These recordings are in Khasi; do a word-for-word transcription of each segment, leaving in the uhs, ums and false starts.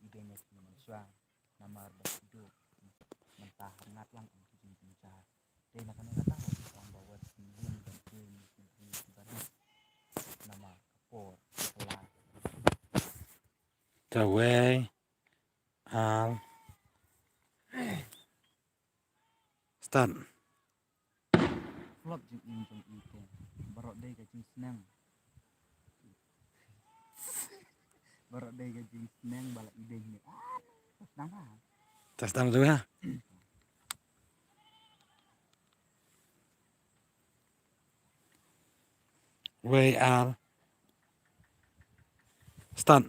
Ibeiñ ïa ki mynshuwa namar ba ki duk mynta ha ngat lang ong ki jingjynjar. Dei na kane kata ka ong ba wat kin ïeng ban poi ïa ki briew kiba duk namar ka por ka la. Kawei, ar, start. Flop jingim jong i te. Baroh dei ka jingsneng. Baroh dei ka jingsneng ba la ibeiñ ne. Ah, sdang ba. Te sdang tu ha. Wei, ar, start.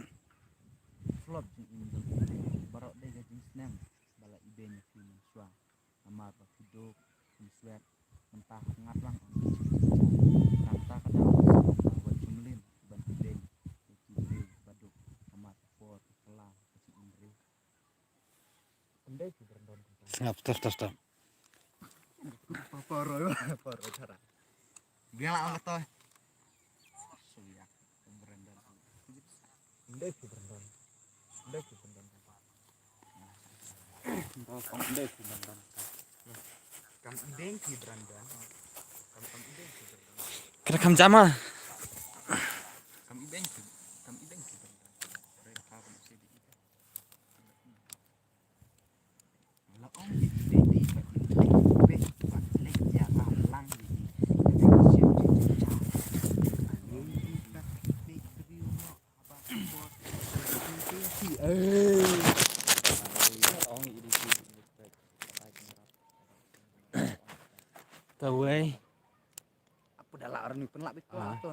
Flop jingim jong i te. Baroh dei ka jingsneng ba la ibeiñ ne ki mynshuwa. Namar ba ki duk, ki swet, mynta ha ngat lang ong ki jingjynjar. Nangta ka daw, wat jumlin ban ibeiñ ïa ki briew ba duk. Namar ka por ka la ka jingim briew. Sngap, stop, stop, stop. Poro, poro, cara. Biar lah Allah toh. Suyak, Brandon. Ndai ki Brandon. Ndai ki Brandon. Ndai ki Brandon. Kam ibeiñ ki Brandon. Kam, kam ibeiñ ki Brandon. Kena kam jama. Kam ibeiñ ki, kam ibeiñ ki Brandon. Ore ka kam si di. Tawei. Apa dah lah orang ni pun lah biko tu.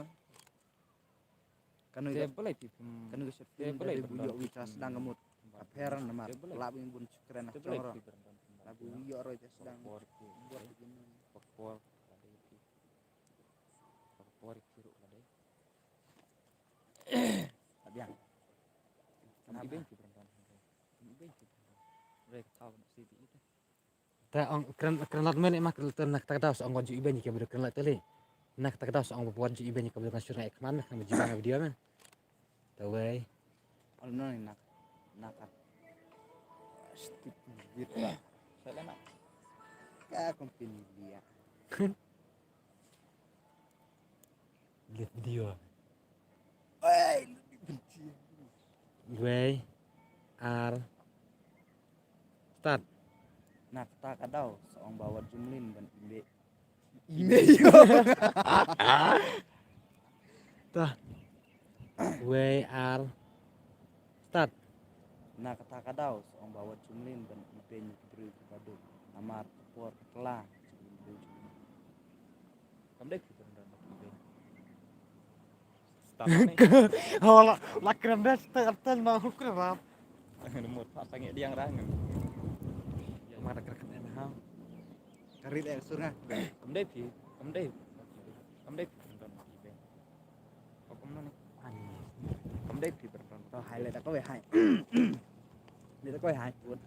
Kanu te ka, balei phi pyn-, kanu ka shot te pyn balei da pyn-, buyo wi tras dang ka mut. Ka pher namar te balei, la bun bun chukren te balei choro. Phi pyn-, pyn-, la buyo roi tras dang. Por ki, por ki, por ki, por ki, por ki, por ki. Abiang. Kam ibeiñ ki pyn-, pyn-, pyn-, pyn-, ibeiñ ki pyn-, pyn-, re ka thaw na C B E te. Te ong kren, kren lat mele ma kren lat na kata ka daw sa ong wan ju ibeiñ ka bru kren lat tele. Na kata ka daw sa ong wan ju ibeiñ ka bru kan shur ngai kman na kan ji bang video me. Te wei. Al no ni nak, nak. Stupid. Sa la nak. Ka company dia. Delete video. Wei, ar, start. Na kata ka daw sa ong ba wat jumlin ban imbe. Imbe yo. Tah. Wei, ar, start. Na kata ka daw sa ong ba wat jumlin ban ibeiñ ki briew kiba duk. Namar ka por ka la. Kam dei ki briew kiba duk. Hola, la kren dei, tel, tel, na hu kren rap. Nomor pat sangi diang rang. Mara kren kren ha. Karit eh surga. Kam dei phi, kam dei. Kam dei phi brandon phi be. Kam no ni. Kam dei phi brandon. To hai le da ko hai. Le da ko hai pun.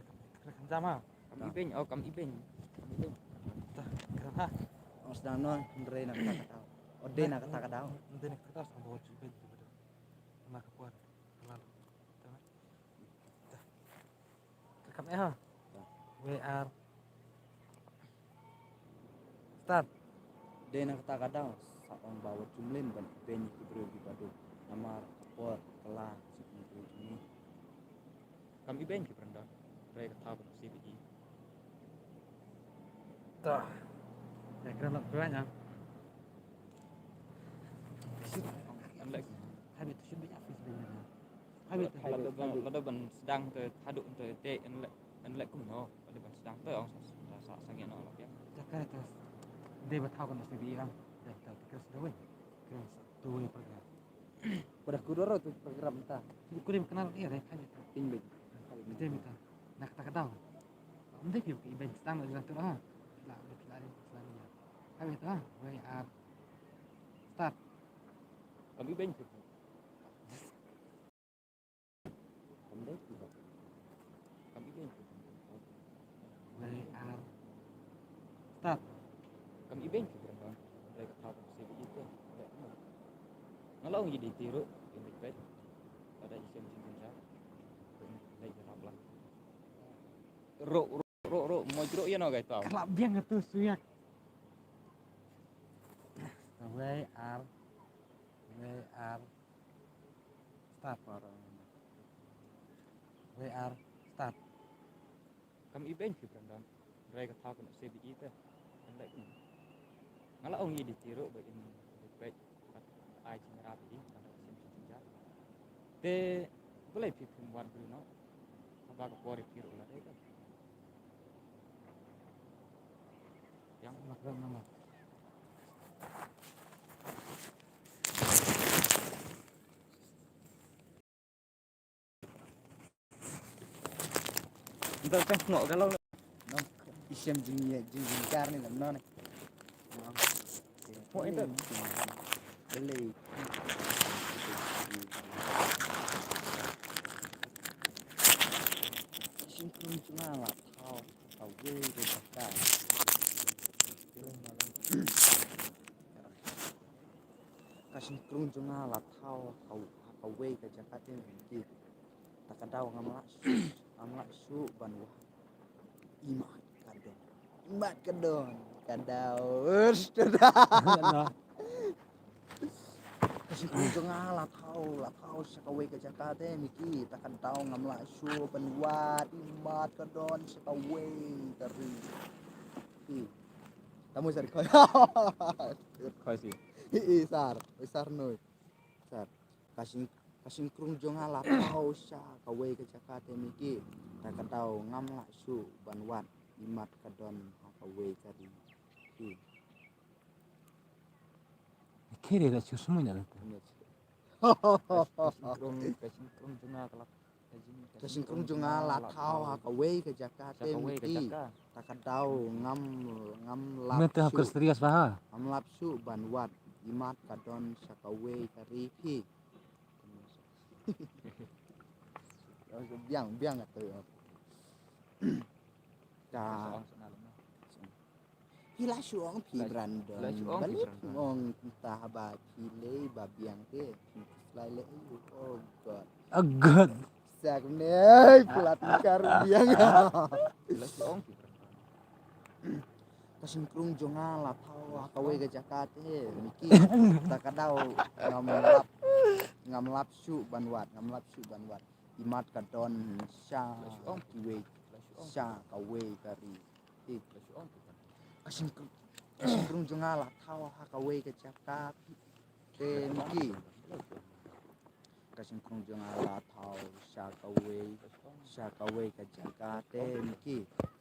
Kren jama. Kam ibeiñ, oh kam ibeiñ. Kam ibeiñ. Ta, kren ha. Os dang no, ndre na kata kata. Ode na kata kata. Ode na kata kata, sa bawa ibeiñ. Na ka por. Lal. Kam eh ha. Wei ar. Start. Dei na kata ka daw sa ong ba wat jumlin ban ibeiñ ki briew kiba duk. Namar ka por ka la suk ni briew jumlin. Kam ibeiñ ki brandon. Rei ka thaw ka C B E. Ta. Ya kren lat kren ya. Kan lek. Habis tu sibuk apa sebenarnya? Lada ban, lada ban sdang te haduh te te en lek, en lek kumno. Lada ban sdang te ong sa, sa, sa, sa ngin ong lok ya. Cakar te dei ba thaw kan C B E kan. Dei ba thaw te kres dawei. Kres dawei program. Pada kudoro tu program ta. Ku dei kenal ya dei kan. Ting bej. Dei mita. Nak tak daw. Mesti ki ibeiñ sdang lagi tu ha. La, la, la, la. Habis tu ha. Wei ar. Start. Kam ibeiñ tu. Kam dei phi brandon. Kam ibeiñ phi brandon. Wei ar. Start. Kam ibeiñ phi brandon. Dei ka thaw ka C B E te. Nga la ong i dei ti ruh, i mei peit. Lada i shem jingjynjar. Ro, ro, ro, ro, mo jro ya no gai tau. Klap biang tu suyak. Wei ar. Wei ar. Start. Wei ar. Start. Kam i ben ki Brandon. Rai ka thau ka nok se bi i te. Kan lek ni. Nga la ong i di tiro ba in di pek. Ai jing rap i. Kan lek sim jing ja. Te bulai phi phim wan bri no. Haba ka por i tiro la dei ka. Yang mak ram nama. Ntar tang nok galau. No. Isem jing ye jing jing kar ni lam no ni. Mo enter. Belai. Sing krum cuma lah tau. Tau ye de bakal. Ka sing krum jong nga la thau ha kawei ka jaka te mynta. Ta ka daw ngam lah shuh, ngam lah shuh ban wad. Imat ka don. Imat ka don. Ka daw. Ka sing krum jong nga la thau, la thau sha kawei ka jaka te mynta. Ta ka daw ngam lah shuh ban wad. Imat ka don sha kawei ka ri. Ih. Tamu sar khoi. Khoi si. Ih, ih, sar. Ih, sar noi. Sar. Ka sing, ka sing krum jong nga la thau sha kawei ka jaka te mynta. Ta ka daw ngam lah shuh ban wad. Imat ka don ha kawei ka ri. Ih. Kere da chu sumui na. Ka sing krum, ka sing krum jong nga ka la Ka sing krum jong nga la thau ha kawei ka jaka te mynta. Ta ka daw ngam, ngam lah shuh. Ngam lah shuh ban wad. Imat ka don sha kawei ka ri phi. Biang, biang ka tu. Ta Phi la shu ong phi Brandon. Phi la shu ong phi Brandon. Balei phi ong kumta haba phi leh ba biang te phi slai leh ayu. Oh God. Oh God. Sak ne plat kar biang. Phi la shu ong phi Brandon. Ka sing krum jong nga la thau ha kawei ka jaka te mynta. Ta ka daw ngam lah, ngam lah shuh ban wad, ngam lah shuh ban wad. Imat ka don sha kiwei, sha kawei ka ri. Ka sing krum, ka sing krum jong nga la thau ha kawei ka jaka te mynta. Ka sing krum jong nga la thau sha kawei, sha kawei ka jaka te mynta.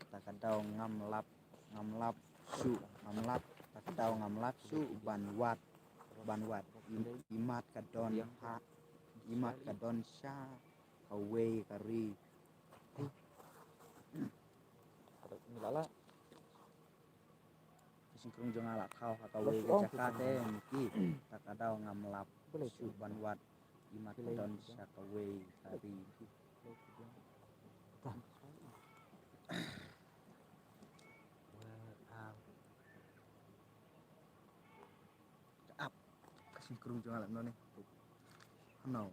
Ta ka daw ngam lah, ngam lah shuh, ngam lah, ta ka daw ngam lah shuh ban wad, ban wad. Im-, imat ka don ha, imat ka don sha kawei ka ri. Ka sing krum jong nga la thau ha kawei ka jaka te mynta. Ta ka daw ngam lah shuh ban wad. Imat ka don sha kawei ka ri. Ap. Ka sing krum jong nga la no ne. Hano.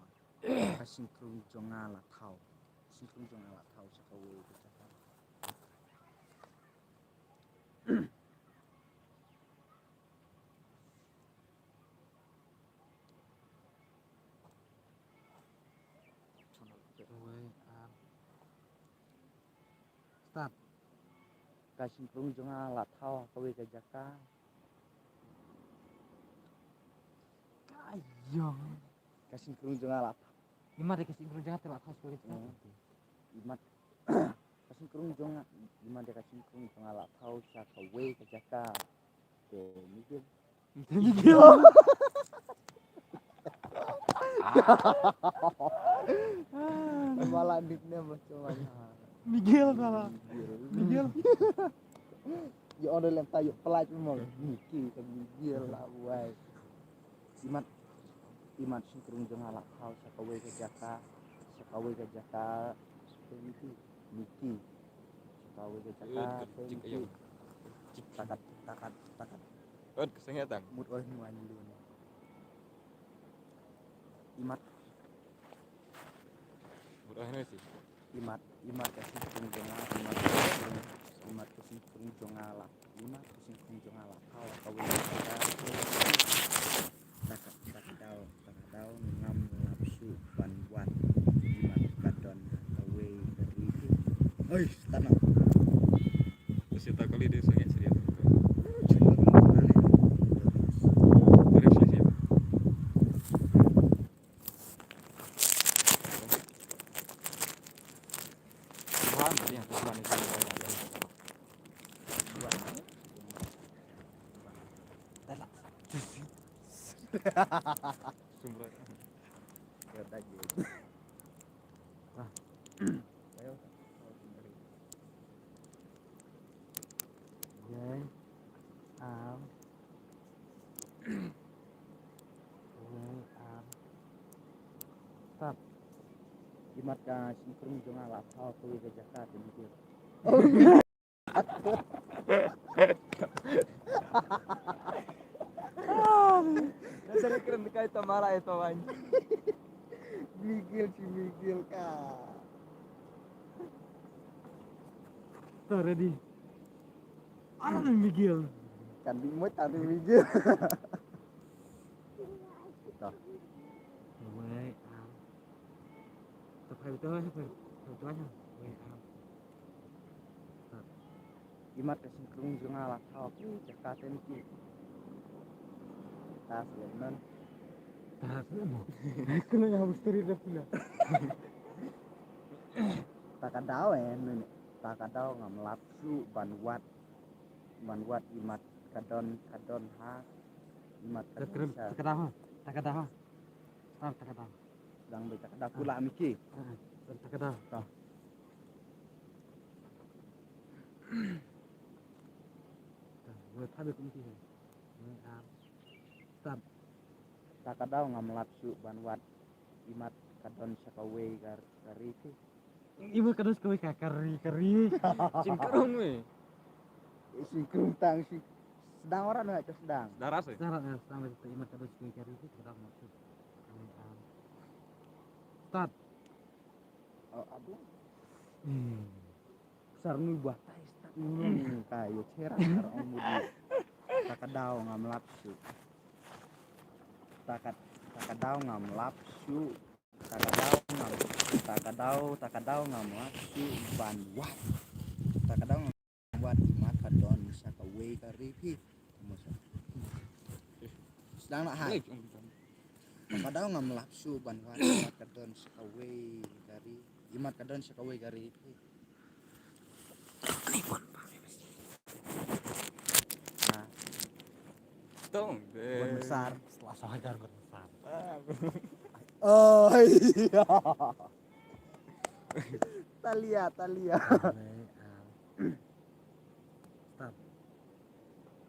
Ka sing krum jong nga la thau. Ka sing krum jong nga la thau sha kawei ka jaka. Wei ar. Start. Ka sing krum jong nga la thau ha kawei ka jaka. Ka yong. Ka sing krum jong nga la thau. Imat ka sing krum jong nga te la thau sha kawei ka jaka. Hmm. Imat. Ka sing krum jong nga, imat ka sing krum jong nga la thau sha kawei ka jaka. Te Miguel. Miguel. Mala nickname macam mana? Miguel salah. Miguel. Miguel. Ya orang lem tayo pelaj memang. Miki ke Miguel lah, wai. Imat, imat sing krum jong nga la thau sha kawei ka jaka, sha kawei ka jaka. Miki. Miki. Sha kawei ka jaka. Miki. Takat, takat, takat. Ot, ka sengit tang. Mut oi nuan lu ni. Imat. Mut oi nuan si. Imat, imat ka singkung jong nga, imat ka singkung, imat ka singkung jong nga la, imat ka singkung jong nga la thaw ha kawei ka jaka. Ta ka, ta ka daw, ta ka daw ngam lap shuh ban wad imat ka don ha kawei ka ri phi. Oi, start now. Sita kali dia sangat serius. Serius lagi. Tuhan, dia Tuhan itu. Sumber. Ya, dah, gitu. Ah. Ayo. Wei Am. Wei Am. Start. Imat ka singkung jong nga la thaw ha kawei ka jaka te migil. Ka sari kren kai ta mara e ta wan. Migil si migil ka. To, ready. Ano nang migil? Kan di mo, kan di migil. To. Wei Am. To, phai to, phai to, phai to. Wei Am. Imat ka singkung jong nga la thaw ha kawei ka jaka te migil. Ta Sulaiman. Ta Sulaiman. Kena yang misteri dah pula. Ta ka daw, eh, nun. Ta ka daw ngam lap shuh ban wad, ban wad imat ka don, ka don ha imat ka don. Ta ka daw, ha? Ta ka daw, ha? Ta ka daw. Dang bai ta ka daw pula miki. Ah, ah. Ta ka daw. Ta. Ta, bai ta bai kumti. Bai, ah. Start. Ta ka daw ngam lap shuh ban wad imat ka don sha kawei ka, ka ri phi. Imat ka don sha kawei ka, ka ri, ka ri. Singkung wei. Singkung tang si. Sdang ora na ka sdang. Sdang ora si. Sdang ora, sdang ora, imat ka don sha kawei ka ri phi, ta ka daw ngam lap shuh. Start. Oh, aduh. Hmm. Sar nu ba tai start nu. Hmm, ka yo chera sar ong mudi. Ta ka daw ngam lap shuh. Ta ka, ta ka daw ngam lap shuh. Ta ka daw ngam, ta ka daw, ta ka daw ngam lap shuh ban wad. Ta ka daw ngam wad imat ka don sha kawei ka ri phi. Sdang na ha. Ta ka daw ngam lap shuh ban wad imat ka don sha kawei ka ri. Imat ka don sha kawei ka ri phi. Ni pun pa. Ha. Tong de. Gun Mesar. Selasa hajar Gun Mesar. Ah. Oh iya. Talia, talia. Start.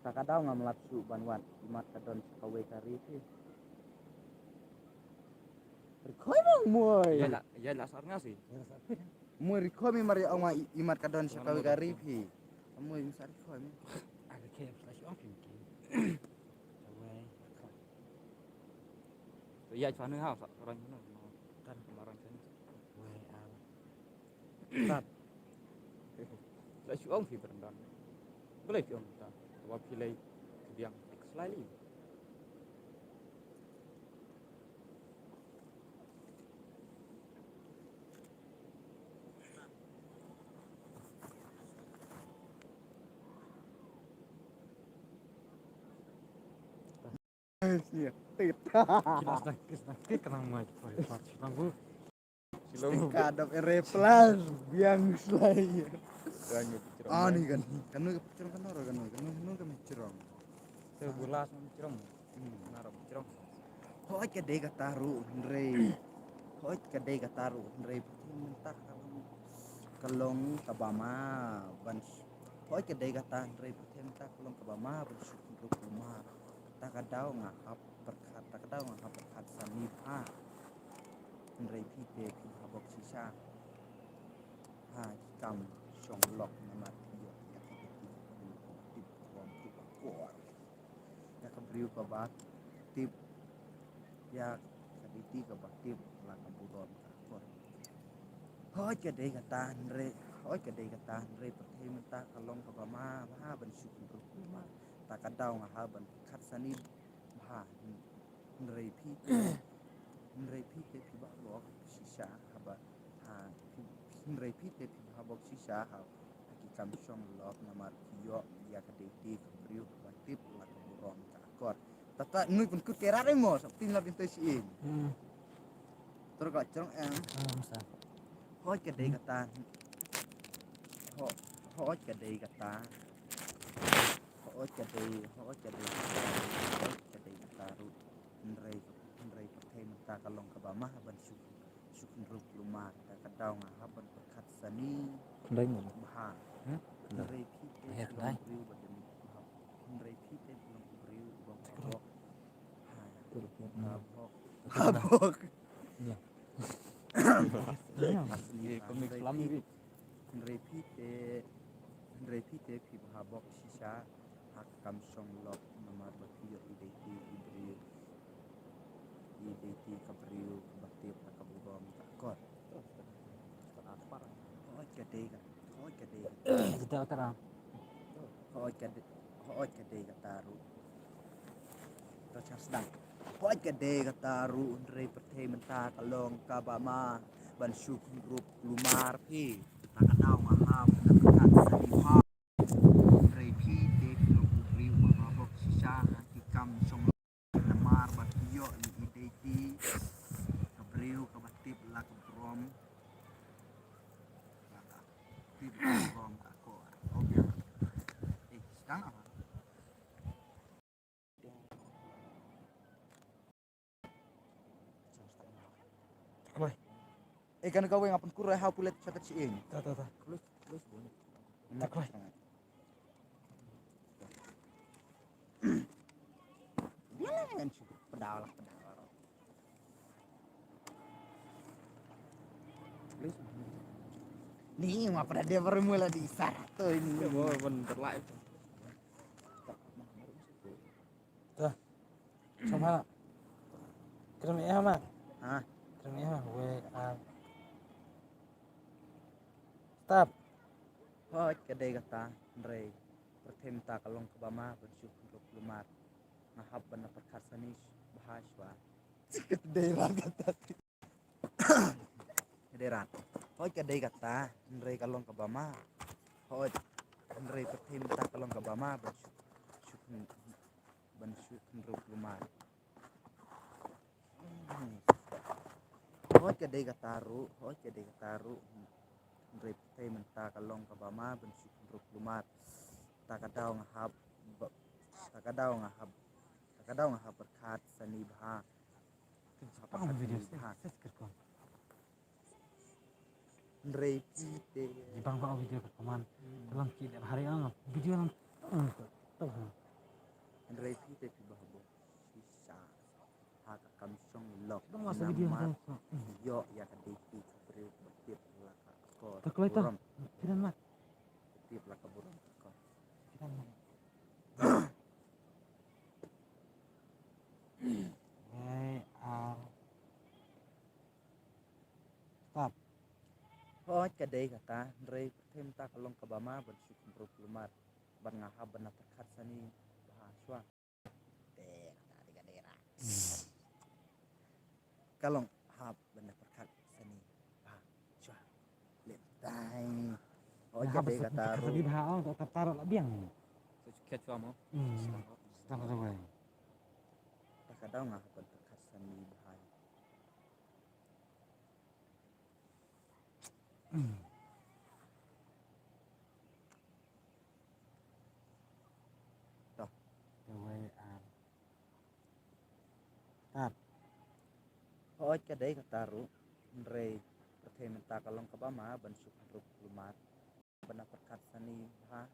Ta ka daw ngam lap shuh ban wad imat ka don sha kawei ka ri phi. Ri khoi mong moi. Ya la, ya la sar nga si. Moi ri khoi mi mar ïa ong ma i-, imat ka don sha kawei ka ri phi. Moi mi sar ri khoi mi. Ri khoi sha ong phi. Ya chwa nu ha sa rang nu. Kan ma rang chwa nu. Wei Am. Start. La shu ong phi Brendan. Balei phi ong ta? Wa phi lei biang slightly. Tit. Kita sedang, kita sedang, kita kena mai, kita sedang bu. Stika dap ere plan biang slai. Ah, ni kan. Kan nu picture kan ora kan nu, kan nu kan picture. Te bulas picture. Hmm, naro picture. Hoi ka dei ka taru hynrei. Hoi ka dei ka taru hynrei. Mynta ka long kaba ma ban. Hoi ka dei ka taru hynrei. Mynta ka long kaba ma ban suk rup ma. Ta ka daw nga hap pyrkhat, ta ka daw nga hap pyrkhat sa ni ha. Hynrei phi te phi ha bok shisha. Ha ki kam shong lok namar phi ïoh ïa ka beti ka bru ka ba tip ka bam tip ka kor. Ïa ka briew ka ba tip ïa ka beti ka ba tip la ka burom ka kor. Hooid ka dei kata hynrei, hooid ka dei kata hynrei pyrthei mynta ka long kaba ma bha ban shu khynrop kulmar. Ta ka daw nga hap ban pyrkhat sani bha hynrei phi te, hynrei phi te phi bha bok shisha haba ha phi, hynrei phi te phi bha bok shisha ha ha ki kam shong lok namar phi ïoh ïa ka dei te ka briew kaba tip la ka burom ka akor. Tata nui pynkut ke rat mo sa pin la pin te shi in. Hmm. Terus ka chong em. Hmm, sa. Hooid ka dei kata. Ho, hooid ka dei kata. Hooid ka dei, hooid ka dei. Hooid ka dei kata ruh. Hynrei, hynrei pyrthei mynta ka long kaba ma ban shu shu khynrop kulmar. Ta ka daw nga hap ban pyrkhat sani. Khlaiñ mo? Bha. Hmm? Hynrei phi te phi long u briew ba dei bha. Hynrei phi te phi long u briew uba bha bok. Ha. Bha bok. Bha bok. Ïa. Hynrei phi, hynrei phi te, hynrei phi te phi bha bok shisha. Ha ka kam shong lok namar ba phi ïoh i dei te i briew, i dei te ka briew kaba tip la ka burom ka akor. Hooid ka dei ka, hooid ka dei ka. Kita ka ra. Hooid ka dei, hooid ka dei kata ruh. To chang sdang. Hooid ka dei kata ruh hynrei pyrthei mynta ka long kaba ma ban shu khynrop kulmar phi. Ta ka daw nga hap ban pyrkhat sani bha. Hynrei phi te phi long u briew uba bha bok shisha ha ki kam shong lok namar ba phi ïoh i dei te ka briew kaba tip la ka burom. La ka tip la ka burom ka akor. Okay. Eh, sdang apa? Wei. Eh, kan kawei nga pynkurai ha u pulet sha ka chieng. Ta, ta, ta. Close, close bun. Tak wei. Bilang kan shu pedaw lah, pedaw. Ni ma pada dia baru mula di sar tu ini. Ya, mau pun terlai. Ta. Song ha. Kren ïa ma. Ha. Kren ïa ma. Wei ar. Stop. Hooid ka dei kata hynrei pyrthei mynta ka long kaba ma ban shu khynrop kulmar. Nga hap ban da pyrkhat sani bha shuwa. Ka dei rat kata. Ka dei rat. Hooid ka dei kata hynrei ka long kaba ma. Hooid hynrei pyrthei mynta ka long kaba ma ban shu, shu khyn-, ban shu khynrop kulmar. Hooid ka dei kata ruh, hooid ka dei kata ruh. Hynrei pyrthei mynta ka long kaba ma ban shu khynrop kulmar. Ta ka daw nga hap ba, ta ka daw nga hap, ta ka daw nga hap pyrkhat sani bha. Hap pyrkhat sani bha. Hynrei phi te. Di bang ba video ka kaman. Hmm. Tolong ki dep hari ang video lang. Hmm, tu, tu. Hynrei phi te phi bha bok shisha ha ka kam shong lok. Bang masa video namar ha. Hmm. Ïoh ïa ka dei te ka briew ba tip la ka akor. Ka kloi tu. Burom. Kiran mat. Tip la ka burom ka akor. Kiran mat. Wei ar. Stop. Hooid ka dei kata hynrei pyrthei mynta ka long kaba ma ban shu khynrop kulmar. Bad nga hap ban da pyrkhat sani bha shuwa. Te kata dei ka dei ra. Ka long hap ban da pyrkhat sani bha shuwa. Leh tai. Hooid ka dei kata ruh. Sani bha, oh, ka kata ruh la biang. Shu khet shuwa mo. Hmm. Stop shuwa. Ta ka daw nga hap ban pyrkhat sani bha. Toh. Kawei ar. Stop. Hooid ka dei kata ruh. Hynrei pyrthei mynta ka long kaba ma ban shu khynrop kulmar. Ban da pyrkhat sani bha.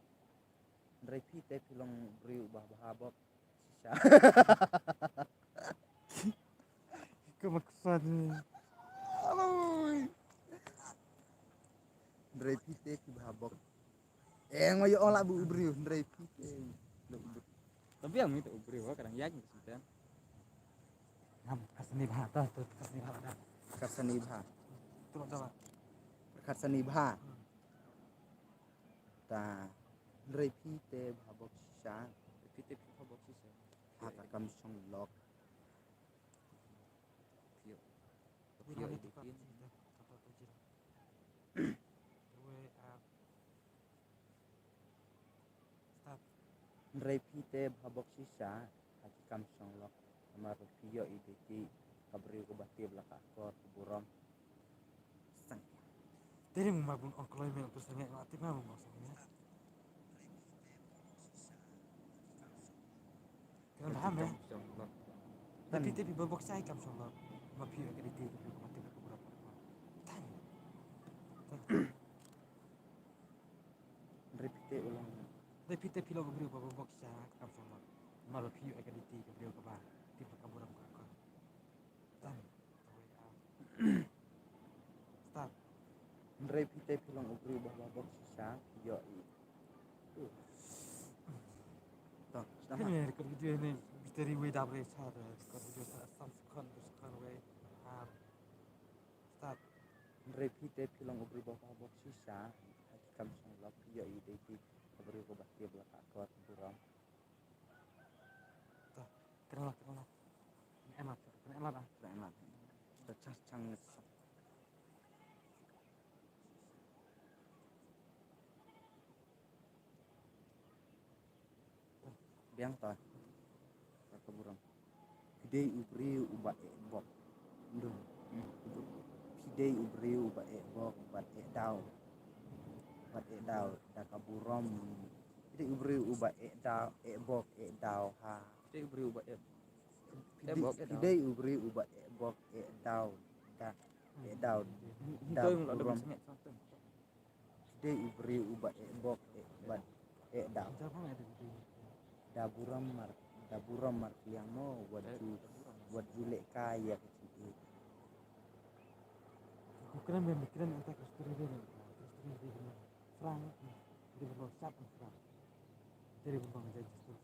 Hynrei phi te phi long briew uba bha bok shisha. Ka maksud ni. Aloi. Hynrei phi te phi bha bok. Eh, nga ïoh ong lah ba u briew, hynrei phi te. Tapi yang itu u briew, kadang ya gitu sih. Ngam, ka sani bha, to, to, ka sani bha, da. Ka sani bha. Tu, to. Khat sani bha. Ta hynrei phi te bha bok shisha. Phi te phi bha bok shisha. Ha ka kam shong lok. Phi yo. Phi yo i de kin. Hynrei phi te bha bok shisha ha ki kam shong lok. Namar phi yo i de ki ka briew kaba tip la ka akor ka burom. Sang. Te ri mung ma bun ong kloi me tu sangeh ma tip ma bun ong sangeh. Kan bha me. Te phi te phi bha bok shisha ha ki kam shong lok. Ma phi yo ka de ki ka briew kaba tip la ka burom. Tang. Hynrei phi te u long. Hynrei phi te phi long u briew uba bok shisha ha ka kam shong lok. Namar ba phi ïoh ïa ka lynti ka briew kaba tip la ka burom ka akor. Done. Start. Hynrei phi te phi long u briew uba bok shisha, phi ïoh i. To, sdang. Kane record video ne battery wei dap re sha record video sa sam second, dua second wei. Ar. Start. Hynrei phi te phi long u briew uba bok shisha ha ki kam shong lok, phi ïoh i de ki ka briew kaba tip la ka akor ka burom. To, kren la, kren la. Kren la, kren la, kren la. To, chang, chang. Biang ta. Ka burom. Phi dei u briew uba eh bok. Ndu. Phi dei u briew uba eh bok bad eh daw. Bad eh daw da ka burom. Phi dei u briew uba eh daw, eh bok, eh daw ha. Phi dei u briew uba eh. Phi dei, phi dei u briew uba eh bok, eh daw. Da, eh daw. Da burom. Phi dei u briew uba eh bok eh bad eh daw. Da burom mar, da burom markylliang mo wat ju, wat ju lehkai ïa ka jingïeit. Ku kren, me kren anta ka story de, ka story de Frank, de lo sap Frank. Dei bang judge story.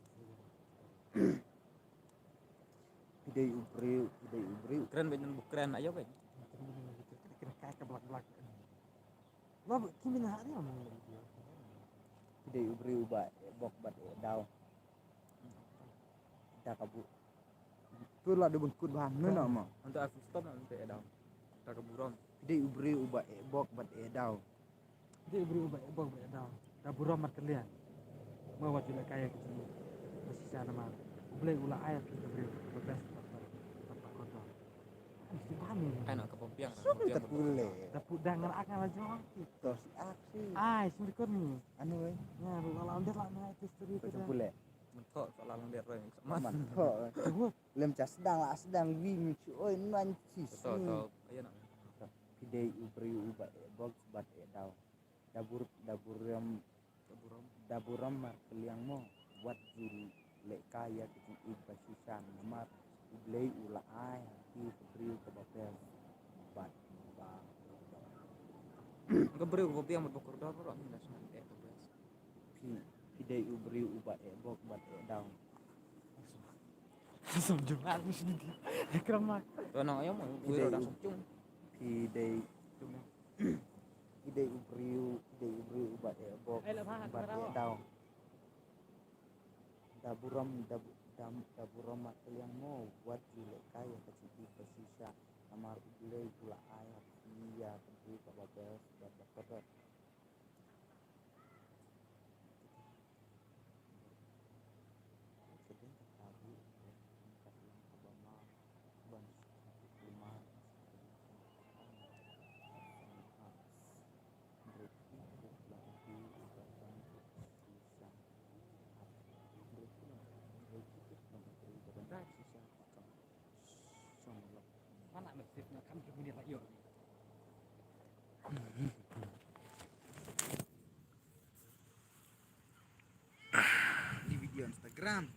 Phi dei u briew, phi dei u briew. Kren bad nang bu kren ayo bad. Kren kai ka blak blak. Lo ki min ha ri mo. Phi dei u briew uba eh bok bad eh daw. Da ka bu. Tu la de bun kut bha ne na ma. Anta aku stop anta eh daw. Da ka burom. Phi dei u briew uba eh bok bad eh daw. Phi dei u briew uba eh bok bad eh daw. Da burom markylliang. Mo wat ju lehkai ïa ka jingïeit. Ba shisha namar U Blei u la ai ïa phi ka briew kaba best bad kaba kordor. Ai na ka pom biang. Suk ta pule. Da pu dang ngan ak ngan la jong. To si ak si. Ai sim record ni. Anu eh. Nga la la ndet la na ïa ka story ta pule. Mentho soal lang dia roi. Man to. Lem cha sdang la sdang wi mi chu oi nan chi. To to ayo na. Phi dei u briew uba eh bok bad eh daw. Da bur, da burom, da burom markylliang mo wat ju lehkai ïa ka jingïeit ba shisha namar U Blei u la ai ha phi ka briew kaba best bad ba kordor. Ka briew kaba biang bad ba kordor ruh ngi la sngewthuh eh ka best. Phi, phi dei u briew uba eh bok bad eh daw. Som jumlah mesti di. Kram mak. To nang ayo mo, phi dei u, phi dei, phi dei u briew, phi dei u briew uba eh bok bad eh daw. Da burom, da bu-, da, da burom markylliang mo wat ju lehkai ïa ka jingïeit ba shisha namar U Blei u la ai ha phi ïa ka briew kaba best bad ba kordor. Ni video Instagram.